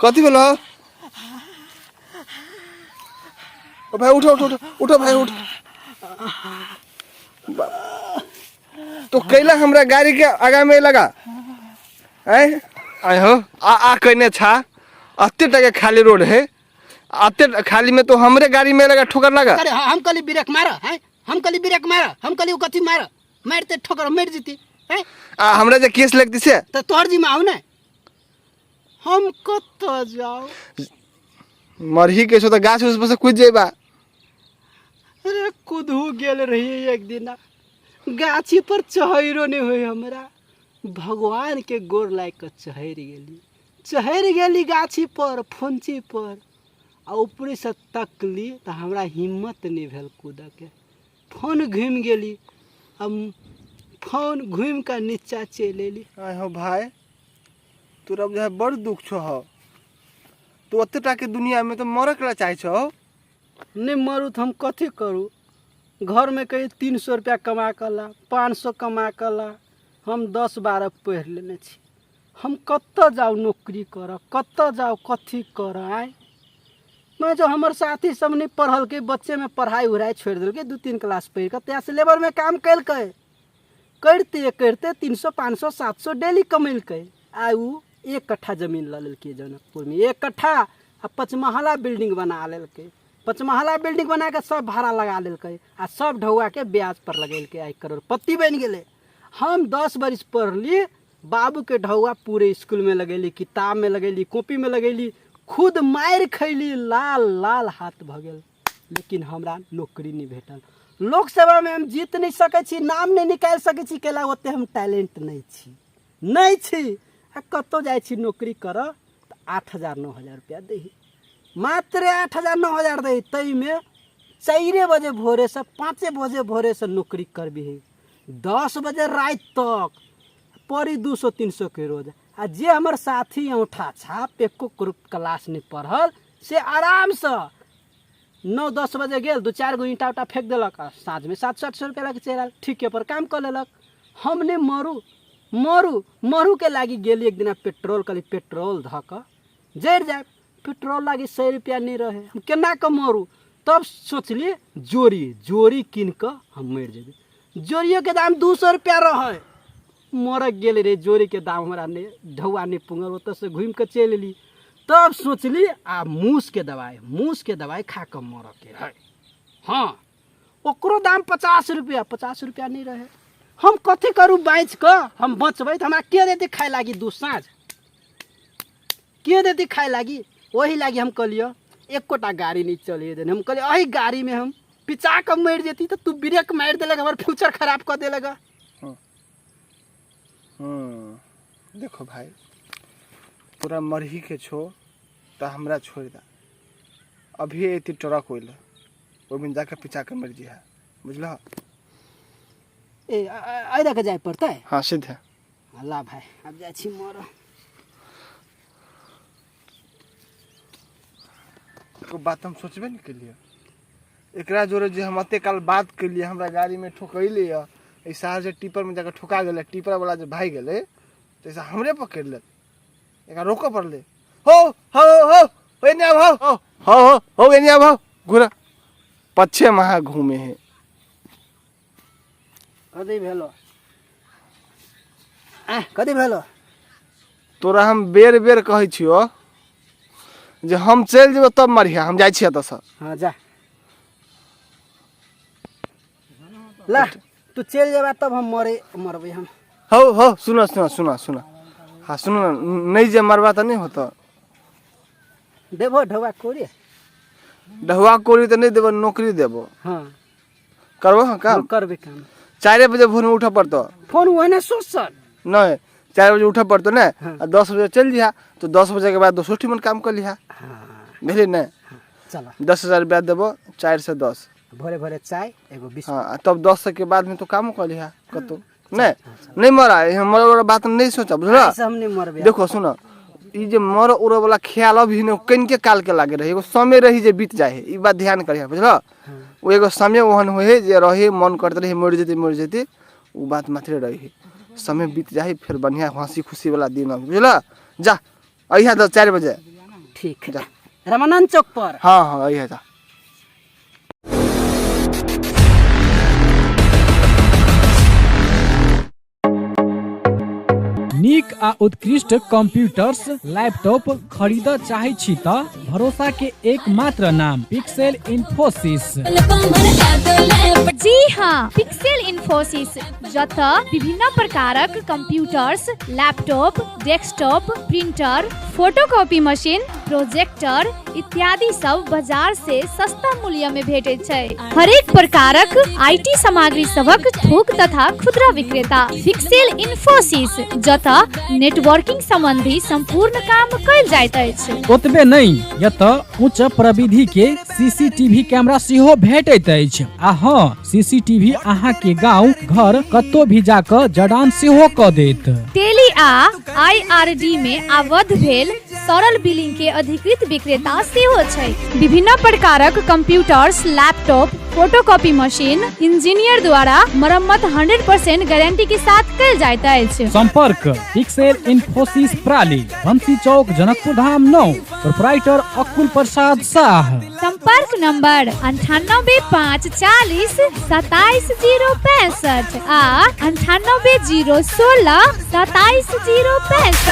कथी भेलो ओ भाई उठो उठो उठो उठो भाई उठो। तो कैला हमरा गाड़ी के आगा में लगा आय आय हो आ आ कहने छा अत्ते टके खाली रोड है, अत्ते खाली में तो हमरे गाड़ी में लगा ठोकर लगा। अरे हम कहली ब्रेक मार हैं, हम कहली ब्रेक मार, हम कहली कथी मार, मारते ठोकर मर जीती हैं। आ हमरा जे केस लगती से तो तोहर जिम्मा हो ने, हम कत जाओ मरही के छो तो गाछ उस पर से कूद जेबा। अरे कूदहू गेल रही एक दिन, गाछी पर चहरो नहीं होई हमरा, भगवान के गोर लाग के चहर गेली, चहर गेली गाछी पर फुंची पर, आ ऊपरे से तकली तो हमरा हिम्मत नहीं भेल कूदऽ के, फोन घूमि गेली, हम फोन घूमि कऽ नीचा चलि एली। आय हो भाई तोरा बुझाइ बड़ दुख छौ हौ, तू ओते टा के दुनिया में तो मरऽ के चाहै छौ। नहीं मरू तो हम कथी करू, घर में कहीं 300 रुपया कमा कऽ ला, 500 कमा कऽ ला, हम 10-12 पढ़ि लेने छी, हम कतऽ जाउ नौकरी करऽ, कतऽ जाउ कथी करऽ। आय मैं जो हमर साथी सब नहीं पढ़लकै, बच्चे में पढ़ाई उढ़ाई छोड़ि देलकै, 2-3 क्लास पढ़ि कऽ तैं से लेबर में काम केलकै, करिते करिते 300 500 700 डेली कमेलकै। आइ उ 1 कट्ठा जमीन लऽ लेलकै जनकपुरमे, 1 कट्ठा आ 5 महला बिल्डिंग बना लेलकै, 5 महला बिल्डिंग बना कऽ सब भाड़ा लगा लेलकै आ सब ढौआके ब्याज पर लगेलकै, आइ करोड़पति बनि गेलै। हम 10 बरिस पढ़ली, बाबूके ढौआ पूरे स्कूलमे लगेली, किताबमे लगेली, कॉपीमे लगेली, खुद मारि खैली, लाल लाल हाथ भऽ गेल, लेकिन हमरा नौकरी नहि भेटल। लोकसेवामे हम जीत नहि सकै छी, नाम नहि निकालि सकै छी, कैला ओते हम टैलेंट नहि छी, नहि छी। आ कतहु जाइ छी नौकरी करऽ तऽ 8000 9000 रुपैआ दै हइ, मात्र 8000 9000 दै हइ, ताहिमे 4 बजे भोरेसँ 5 बजे भोरेसँ नौकरी करबिही, 10 बजे राति तक, पड़ी 200-300 के रोज। आ जे हमर साथी औंठा छाप एको क्लास नहि पढ़ल से आरामसँ 9-10 बजे गेल, 2-4 गो ईंटा उटा फेंक देलक आ साँझमे 700-800 रुपया लऽ के चलि आयल, ठीके पर काम कऽ लेलक। हम नहि मरू मरू मरूके लागि गेली एक दिना पेट्रोल, कहली पेट्रोल धऽ कऽ जरि जायब, पेट्रोल लागि 100 रुपया नहि रहै, हम केना कऽ मरू। तब सोचली जोरी जोरी कीन कऽ हम मरि जेबै, जोरियोके दाम 200 रुपया रहै, मरऽ गेल रे जोरीके दाम हमरा नहि ढौआ नहि पुंगल, ओतऽसँ घुमि कऽ चलि एली। तब सोचली आ मूसके दवाइ, मूसके दवाइ खा कऽ मरऽके रहै, हँ ओकरो दाम 50 रुपया, 50 रुपया नहि रहै, हम कथी करू बाँचि कऽ, हम बचबै तऽ हमरा के देतै खाय लागी, 2 साँझ के देतै खाय लागी। ओही लागी हम कहलियौ एकोटा गाड़ी नहि चलिए देने, हम कहलियै एहि गाड़ीमे हम पिचा कऽ मरि जेती तऽ तू ब्रेक मारि देलक, हमर फ्यूचर खराब कऽ देलक। देखो भाई तोरा मरही के छो तऽ हमरा छोड़ि दे, अभी एती ट्रक ओइले ओहिमे जाके पिचा के मरि जिहा, बुझलह। ए एहि दऽ के जाय पड़तै? हाँ सीधे। ला भाई आब जाइ छी मरऽ। एगो बात हम सोचबे नहि केलियै, एकरा जोरे जे हम एते काल बात केलियै, हमरा गाड़ीमे ठोकैले यऽ, एहि शहर जे टिपरमे जाकऽ ठोका गेलै, टिपर वाला जे भागि गेलै तऽ ऐसा हमरे पकड़ि लेत, एकरा रोकऽ पड़लै। हो हो हो हो एने आब, हो हो हो हो एने आब, हो घुरा पच्छे महा घूमे है। कथी भेलो? आँय, कथी भेलो? तोरा हम बेर बेर कहै छियो जे हम चलि जेबो तब मरिहा, हम जाइ छियै एतऽसँ। हाँ जा, ला तू चलि जेबा तब हम मरे मरबै हम। हौ हौ सुन सुन सुन सुन, हाँ सुन न, नहीं जे मरबा तऽ नहीं होतो। देबो ढौआ कोरी? ढौआ कोरी तऽ नहीं देबो, नौकरी देबो। हाँ करबो? हाँ काम। हाँ, करबे काम। 4 बजे भोर में उठऽ पड़तो। फोन ओहने सोचल। नहीं, 4 बजे उठऽ पड़तो ने, हाँ। आ 10 बजे चलि जिहा तो 10 बजे के बाद दोसरो ठिमन काम कर लिहा। हाँ। बुझली ने? हाँ, चलो। 10,000 रुपया देबो, 4 से 10। भोरे भोरे चाय एगो बिस्कुट। हाँ, आ तब 10 के बाद में तो कामो कर लिहा कतौ। हाँ, नहीं, हाँ, चलो। नहीं मरा, ये मरे वाला बात नहीं सोचा, बुझला? ऐसे हम नहीं मरबे। देखो सुनो, ई जे मर उड़े वाला ख्याल अभी ने कनिके काल के लागे रहे, एगो समय रही जे बीत जाए है, ई बात ध्यान करिहा, बुझला? हाँ। वो एगो समय ओहन होए है जे रहे मन करते रहे मर जेते मर जेते, वो बात मात्र रही है, समय बीत जाए फिर बढ़िया हंसी खुशी वाला दिन आबे, बुझला? जा अइहा 4 बजे। ठीक जा। रामानंद चौक पर। हाँ हाँ, अइहे जा। नीक आ उत्कृष्ट कंप्यूटर्स लैपटॉप खरीदऽ चाहै छी तऽ भरोसा के एकमात्र नाम पिक्सेल इन्फोसिस। जी हाँ, पिक्सेल इन्फोसिस, जतऽ विभिन्न प्रकारक computers, laptop, desktop, printer, photocopy machine, projector इत्यादि सब बाजार से सस्ता मूल्य में भेटैत छै। हरेक प्रकारक IT सामग्री सभक थोक तथा खुदरा विक्रेता पिक्सेल इन्फोसिस, जतऽ नेटवर्किंग संबंधी संपूर्ण काम कयल जाइत अछि। ओतबे नहि, एतऽ उच्च प्रविधि के सीसीटीवी कैमरा सेहो भेटैत अछि आ हँ, सीसीटीवी अहाँ के गांव घर कतौ भी जाकऽ जड़ान सेहो कऽ देत। टेली आ आईआरडी में आबद्ध भेल सरल बिलिंग के अधिकृत विक्रेता सेहो छै। विभिन्न प्रकारक computers, laptop, photocopy machine engineer द्वारा मरम्मत 100% गारंटी के साथ कयल जाइत अछि। संपर्क पिक्सेल इन्फोसिस प्राली, बंसी चौक, जनकपुर धाम 9, प्रोपराइटर अकुल प्रसाद शाह। संपर्क नंबर 98 5 40 27 0 65 आ 98 0 16 27 0 65।